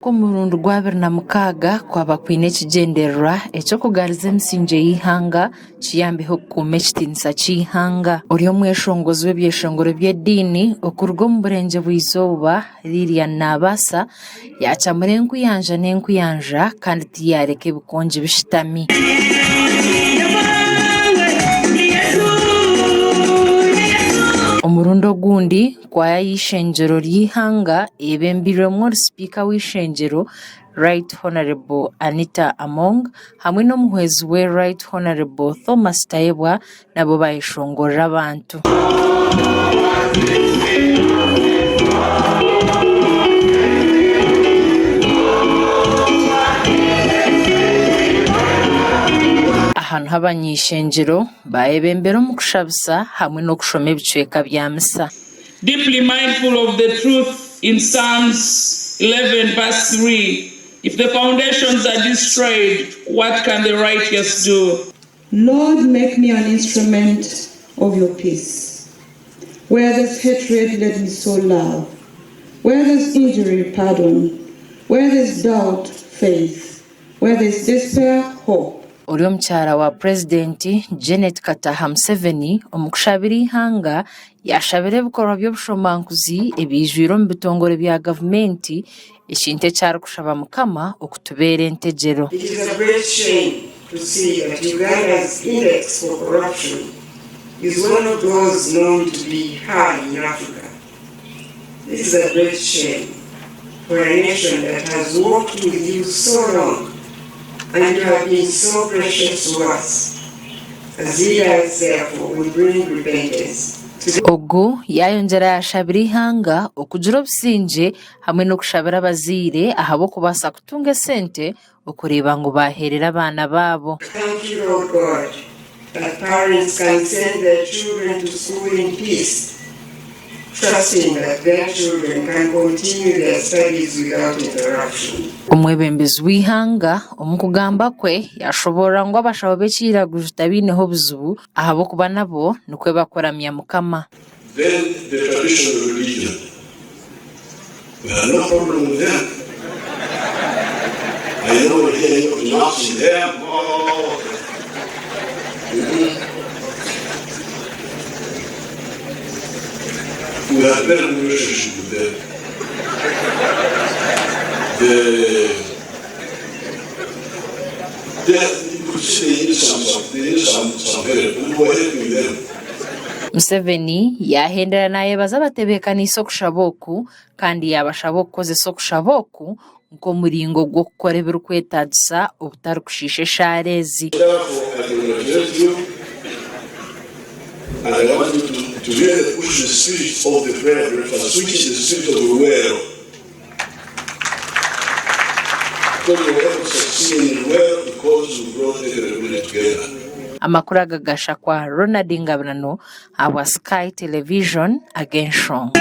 Okw'omurundi gw'abiri na mukaaga kwaba kwine ekigyendererwa eky'okugaruza emisingye y'eihanga kiyambeho okukuuma ekitiinisa ky'eihanga. Ori omweshongozi w'ebyeshongoro by'ediini okuruga omu burengye bw'eizooba Lilian Nabaasa yaacamura enkuyanja n'enkuyanja kandi tiyaareka ebikongi bishutami. Omurundi ogundi, Kwaya y'eishengyero ry'eihanga eyebembeirwemu ori sipiika w'eishengyero Right Honourable Anita Among hamwe n'omuhwezi we Right Honourable Thomas Tayebwa nabo bayeshongorera abantu. Aha niho abany'eishengyero Baayebembera omu kushabisa hamwe n'okushoma ebicweka bya misa. Deeply mindful of the truth in Psalms 11 verse 3, If the foundations are destroyed, what can the righteous do? Lord make me an instrument of your peace Where there's hatred let me sow love Where there's injury pardon Where there's doubt faith Where there's despair hope. Ori omukyara wa Purezidenti Janet Kataha Museveni omu kushabira eihanga yaashabira ebikorwa by'obushomankuzi ebiijwire omu bitongore bya gavumenti ekintu eki arikushaba Mukama okutubeera entegyero. It is a great shame to see that Uganda's index for corruption is one of those known to be high in Africa. This is a great shame for a nation that has walked with you so long and you have been so gracious to us. As leaders, therefore, we bring repentance to Ogu yaayongyera yaashabira eihanga okugira obusingye hamwe n'okushabira abazaire ahabw'okubaasa kutunga esente okureeba ngu baaheerera abaana baabo. Thank you Lord God that parents can send their children to school in peace trusting that their children can continue their studies without interruption. Omwebembezi w'eihanga omu kugamba kwe yashoboorora ngu abashaho b'ekiiraguju tabaineho buzibu ahabw'okuba nabo nikwo bakuramya Mukama. Then the traditional religion we have no problem with them I know hear any of knocking them oh. We have very good relationship with them. The, they, you could see they need some, they need some, some help. We were helping them. Museveni yaahendera naayebaza abatebeekaniise okushaba oku kandi yaabashaba okukozesa okushaba oku nk'omuringo gw'okukora ebirikwetaagisa obutarikushiisha eshaara ezi. Amakuru aga gashakwa Ronald Ngabirano ahabwa Sky Television ag'enshonga.